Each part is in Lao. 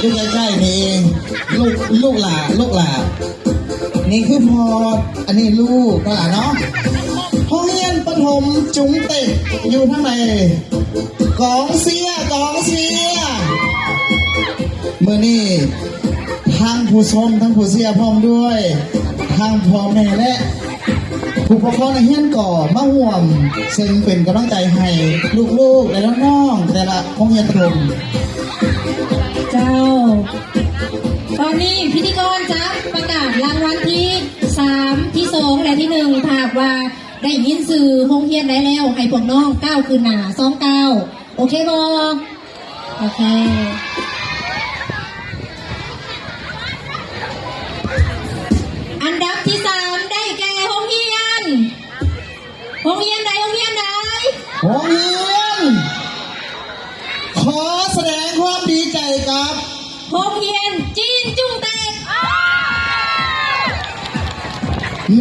ຢູ່ໃກ້ໆນີ້ເອງ ລູກ ລູກຫຼ້າ ລູກຫຼ້າ ນີ້ຄືພໍ່ ອັນນີ້ລູກເນາະ. ໂຮງຮຽນປະຖົມຈຸງເຕັກຢູ່ທາງໃດ? ກອງເຊຍ ກອງເຊຍ. ມື້ນີ້ທັງຜູ້ຊົມ ທັງຜູ້ເຊຍ ພ້ອມດ້ວຍທັງພໍ່ແມ່ ແລະ ຜູ້ປົກຄອງນັກຮຽນກໍມາຮ່ວມ ເຊິ່ງເປັນກຳລັງໃຈໃຫ້ລູກໆ ແລະ ນ້ອງໆ ແຕ່ລະໂຮງຮຽນປະຖົມ. ເຈົ້າ ຕອນນີ້ພິທີກອນຈະປະກາດລາງວັນທີສາມ ທີສອງ ແລະ ທີໜຶ່ງ. ຖ້າຫາກວ່າໄດ້ຍິນຊື່ໂຮງຮຽນໃດແລ້ວ ໃຫ້ພວກນ້ອງກ້າວຂຶ້ນໜ້າສອງກ້າວ. ໂອເຄບໍ່? ໂອເຄ. ອັນດັບທີສາມໄດ້ແກ່ໂຮງຮຽນ ໂຮງຮຽນໃດ? ໂຮງຮຽນໃດ? ໂຮງຮຽນ ຂໍສະແດງຄວາມດີໃຈກັບໂຮງຮຽນຈີນຈຸງເຕັກ.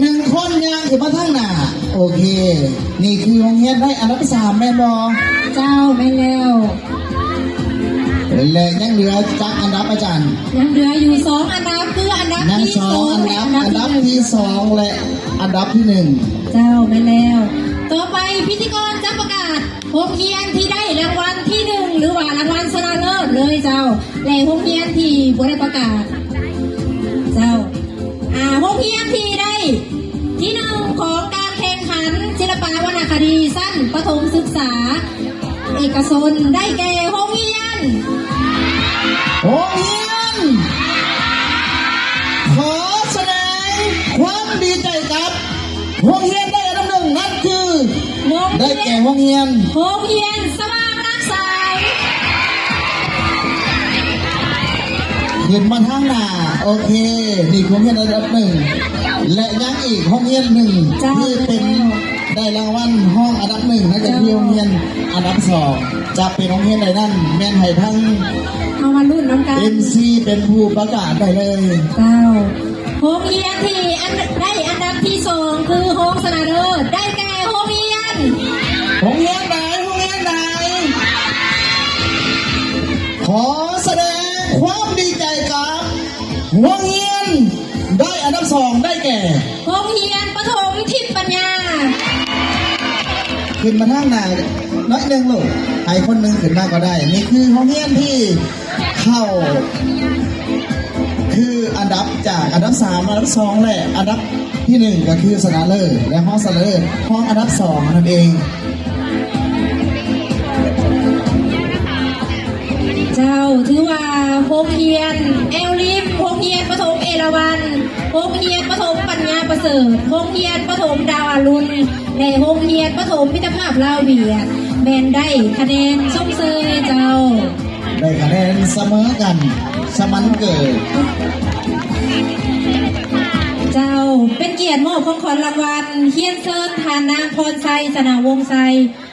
ໜຶ່ງຄົນຍ່າງຂຶ້ນມາທາງໜ້າ. ໂອເຄ ນີ້ຄືໂຮງຮຽນໄດ້ອັນດັບສາມແມ່ນບໍ່? ເຈົ້າ ແມ່ນແລ້ວ. ແລະ ຍັງເຫຼືອຈັກອັນດັບອາຈານ? ຍັງເຫຼືອຢູ່ສອງອັນດັບ ຄືອັນດັບທີສອງ ແລະ ອັນດັບທີໜຶ່ງ. ອັນດັບທີສອງ ແລະ ອັນດັບທີໜຶ່ງ. ເຈົ້າ ແມ່ນແລ້ວ. ຕໍ່ໄປພິທີກອນຈະປະກາດ ໂຮງຮຽນທີ່ໄດ້ລາງວັນທີໜຶ່ງ ຫຼືວ່າລາງວັນຊະນະເລີດເລີຍເຈົ້າ ແລະ ໂຮງຮຽນທີ່ບໍ່ໄດ້ປະກາດເຈົ້າ. ອາ ໂຮງຮຽນທີ່ໄດ້ທີໜຶ່ງຂອງການແຂ່ງຂັນສິລະປະວັນນະຄະດີຊັ້ນປະຖົມສຶກສາເອກະຊົນ ໄດ້ແກ່ໂຮງຮຽນ ໂຮງຮຽນ ຂໍສະແດງຄວາມດີໃຈກັບ ໂຮງຮຽນໄດ້ອັນດັບໜຶ່ງ ນັ້ນຄື ໂຮງຮຽນ ໄດ້ແກ່ໂຮງຮຽນ ໂຮງຮຽນສະຫວ່າງນຳໃສ ຂຶ້ນມາທາງໜ້າ. ໂອເຄ ນີ້ໂຮງຮຽນໄດ້ອັນດັບໜຶ່ງ ແລະ ຍັງອີກໂຮງຮຽນໜຶ່ງ ເຈົ້າ ທີ່ເປັນ ໄດ້ລາງວັນຮອງອັນດັບໜຶ່ງ ໃນການທີ່ໂຮງຮຽນອັນດັບສອງ ຈະເປັນໂຮງຮຽນໃດນັ້ນ ແມ່ນໃຫ້ທັງ ເຮົາມາລຸ້ນນຳກັນ ເອັມຊີ ເປັນຜູ້ປະກາດໄດ້ເລີຍ. ເຈົ້າ ໂຮງຮຽນທີ່ອັນ ໄດ້ອັນດັບທີສອງ ຄືຮອງຊະນະເລີດ ໄດ້ແກ່ໂຮງຮຽນ ໂຮງຮຽນໃດ? ໂຮງຮຽນໃດ? ຂໍສະແດງຄວາມດີໃຈກັບໂຮງຮຽນໄດ້ອັນດັບສອງ ໄດ້ແກ່ ໂຮງຮຽນປະຖົມທິບປັນຍາ. ຂຶ້ນມາທາງໜ້າໜ້ອຍໜຶ່ງລູກ ໃຫ້ຄົນໜຶ່ງຂຶ້ນມາກໍໄດ້. ນີ້ຄືໂຮງຮຽນທີ່ເຂົ້າ ຄືອັນດັບ ຈາກອັນດັບສາມ ອັນດັບສອງ ແລະ ອັນດັບທີໜຶ່ງ ກໍຄືຊະນະເລີດ ແລະ ຮອງຊະນະເລີດ ຮອງອັນດັບສອງນັ້ນເອງ. ເຈົ້າ ຖືວ່າໂຮງຮຽນແອວລິມ, ໂຮງຮຽນປະຖົມເອລາວັນ, ໂຮງຮຽນປະຖົມປັນຍາປະເສີດ, ໂຮງຮຽນປະຖົມດາວອາລຸນ ແລະ ໂຮງຮຽນປະຖົມມິດຕະພາບລາວຫວຽດ ແມ່ນໄດ້ຄະແນນຊົມເຊີຍເຈົ້າ. ໄດ້ຄະແນນສະເໝີກັນ ສະໝັນເກີດ. ເຈົ້າ ເປັນກຽດມອບຂອງຂວັນລາງວັນ, ຮຽນເຊີນທ່ານນາງ ພອນໄຊ ຊະນະວົງໄຊ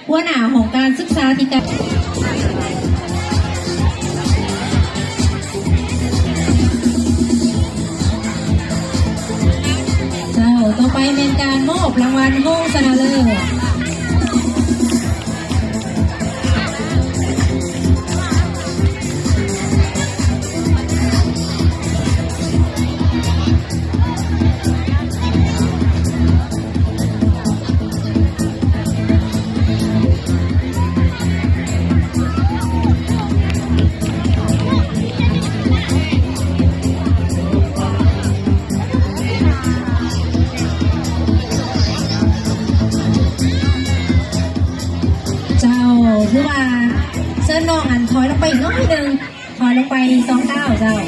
ຫົວໜ້າຫ້ອງການສຶກສາທິການ. ເຈົ້າ ຕໍ່ໄປແມ່ນການມອບລາງວັນຮອງຊະນະເລີດ. ເຈົ້າ ຄືວ່າເຊີນນ້ອງອັນຖອຍລົງໄປອີກໜ້ອຍໜຶ່ງ. ຖອຍລົງໄປສອງກ້າວເຈົ້າ.